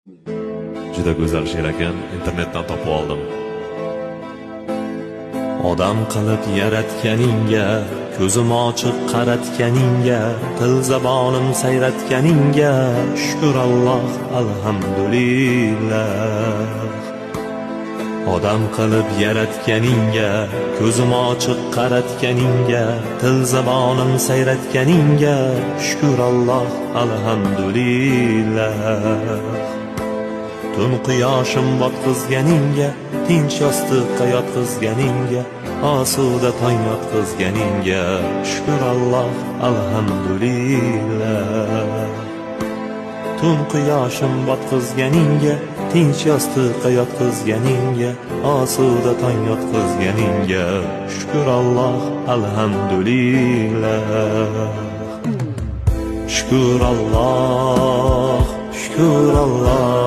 Juda go'zal she'r ekan, internetdan topib oldim. Odam qilib yaratganingga, ko'zim ochiq qaratganingga, til zabonim sayratganingga, shukur Alloh, alhamdulillah. Odam qilib yaratganingga, ko'zim ochiq qaratganingga, til zabonim sayratganingga, shukur Alloh, alhamdulillah. Tun quyoshim botqizganingga, tinch yostiqqa yotqizganingga, osuda tong yotqizganingga, shukur Alloh, alhamdulillah. Tun quyoshim botqizganingga, tinch yostiqqa yotqizganingga, osuda tong yotqizganingga, shukur Alloh, alhamdulillah. Shukur Alloh, shukur Alloh.